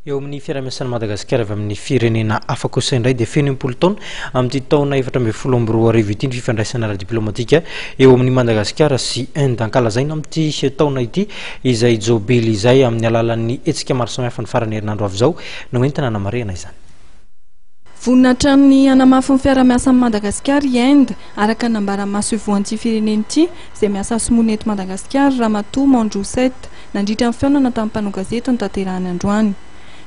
Eo amin'ny fiaraha-miasan'i Madagasikara avy amin'ny firenena hafa kosa indray dia feno 60 taona amin'ity taona 2014 ity ny fifandraisana ara-diplomatika eo amin'i Madagasikara sy Inde. Ankalazaina amin'ity taona ity izay jobily izay amin'ny alalan'ny hetsika maro samihafa ny faran'ny herinandro avy izao no entina hanamarihana izany. Vonona hatrany hanamafy ny fiaraha-miasa amin'i Madagasikara i Inde, araka ny nambaran'ny masoivohon'ity firenena ity, izay miasa sy monina eto Madagasikara, Ramatoa Mandroa Seth. Nandritra ny fihaonana tamin'ny mpanao gazety notanterahiny androany.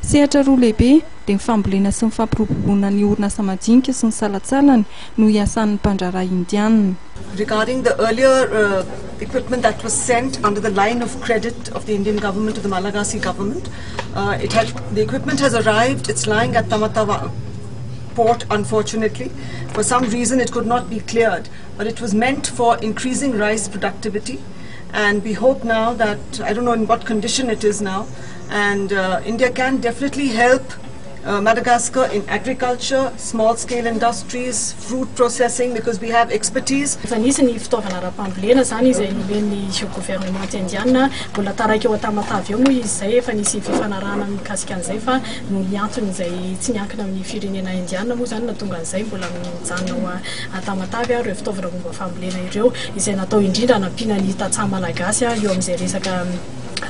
Sehatra roa lehibe, dia ny fambolena sy ny fampiroboroboana ny orinasa madinika sy ny salantsalany no hiasan'ny mpandraharaha indiana. Regarding the earlier equipment that was sent under the line of credit of the Indian government to the Malagasy government, it had, the equipment has arrived, it's lying at Tamatave port unfortunately. For some reason it could not be cleared, but it was meant for increasing rice productivity. And we hope now that, I don't know in what condition it is now, and India can definitely help Madagascar in agriculture, small scale industries, fruit processing because we have expertise. Efa nisy ny fitaovana ara-pambolena izany izay nomen'ny gouvernement indiana, mbola taraiky eo Tamatave eo moa izy izay, efa nisy fifanarahana mikasika an'izay fa noho ny antony izay tsy miankina amin'ny firenena indiana moa izany nahatonga an'izay mbola mijanona ao Tamatave ireo fitaovana momba fambolena ireo izay natao indrindra hanampiana ny tantsaha malagasy eo amin'izay resaka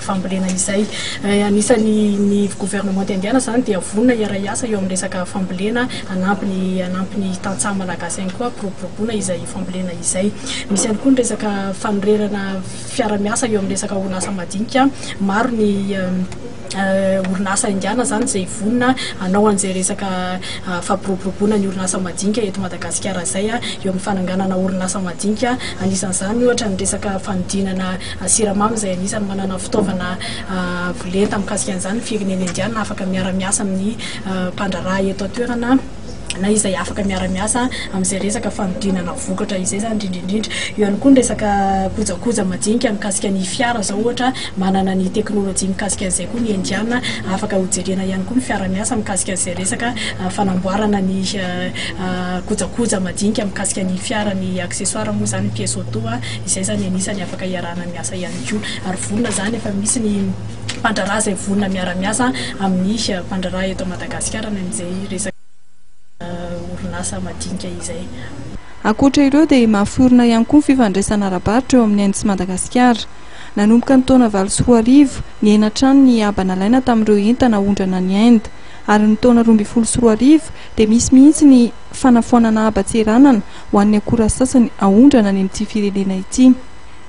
fambolena izay. Anisan'ny ny gouvernement indiana izany dia vonona hiara-hiasa eo amin'ny resaka fambolena hanampy ny hanampy ny tantsaha malagasy ihany koa hampiroboroboana izay fambolena izay. Misy ihany koa ny resaka fanorenana fiara-miasa eo amin'ny resaka orinasa madinika. Maro ny orinasa indiana izany izay vonona hanao an'izay resaka fampiroboroboana ny orinasa madinika eto Madagasikara izay eo amin'ny fananganana orinasa madinika. Anisan'izany ohatra ny resaka fanodinana siramamy izay anisan'ny manana fitaovana avo lenta mikasika an'izany ny firenena indiana afaka miara-miasa amin'ny mpandraharaha eto an-toerana na izay afaka miara-miasa amin'izay resaka fanodinana vokatra izay izany indrindra indrindra. Eo ihany koa ny resaka kojakoja madinika mikasika ny fiara izao ohatra, manana ny teknolojia mikasika an'izay koa ny indiana, afaka hojerena ihany koa ny fiara-miasa mikasika an'izay resaka fanamboarana ny kojakoja madinika mikasika ny fiara, ny accessoire moa izany, ny pièce auto, izay izany anisany afaka iarahana miasa ihany koa. Ary vonona izany efa misy ny mpandraharaha izay vonona miara-miasa amin'ny mpandraharaha eto Madagasikara ny amin'izay resaka orinasa madinika izay. Ankoatra ireo dia mahaforona ihany koa ny fifandraisana ara-barotra eo amin'ny Inde sy Madagasikara. Nanomboka ny taona 2008, nihena hatrany ny haba nalaina tamin'ireo entana aondrana any Inde. Ary ny taona 2012 dia misy mihitsy ny fanafoanana haba-tseranana ho an'ny akora sasany aondrana any amin'ity firenena ity.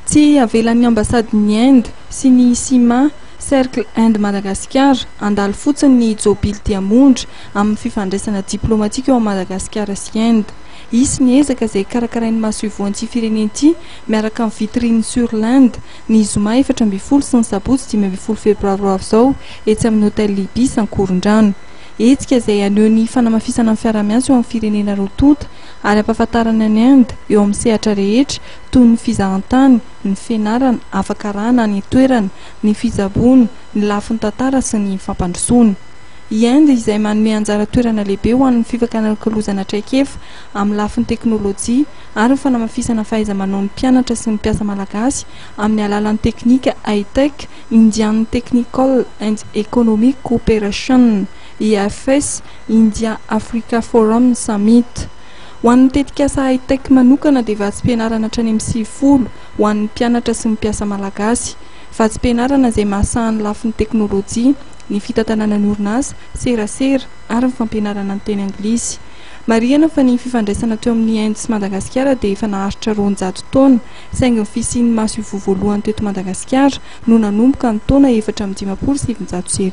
Tsy avelan'ny ambasadin'i Inde sy ny Cima, Cercle Inde Madagasikara, handalo fotsiny ny Jobily Diamondra amin'ny fifandraisana diplaomatika eo amin'i Madagasikara sy Inde. Hisy ny ezaka izay karakarain'ny masoivohon'ity firenena ity miaraka amin'ny Vitrine sur l'Inde ny zoma 14 sy ny sabotsy 15 febroary ho avy izao etsy amin'ny Hotel Ibis Ankorondrano. Hetsika izay haneho ny fanamafisana ny fiaraha-miasa eo amin'ny firenena roa tonta ary hampahafantarana an'i Inde eo amin'ny sehatra rehetra toy ny fizahantany, ny fianarana afaka arahana any an-toerana, ny fitsaboana, ny lafiny tantara sy ny fampandrosoana. I Inde izay manome anjara toerana lehibe ho an'ny fifakanakalozana traikefa amin'ny lafiny teknolojia ary ny fanamafisana fahaiza-manaon'ny mpianatra sy ny mpiasa malagasy amin'ny alalan'ny teknika High-Tech, Indian Technical and Economic Cooperation, IFS, India Africa Forum Summit. Ho an'ny tetikasa High-Tech manokana dia vatsim-pianarana hatrany amin'ny 90 ho an'ny mpianatra sy ny mpiasa malagasy. Vatsim-pianarana izay mahasaha ny lafiny teknolojia, ny fitantanana ny orinasa, serasera ary ny fampianarana ny teny anglisy. Marihana fa ny fifandraisana teo amin'ny Inde sy Madagasikara dia efa naharitra 200 taona, saingy ny fisian'ny masoivoho voalohany teto Madagasikara no nanomboka ny taona 1954.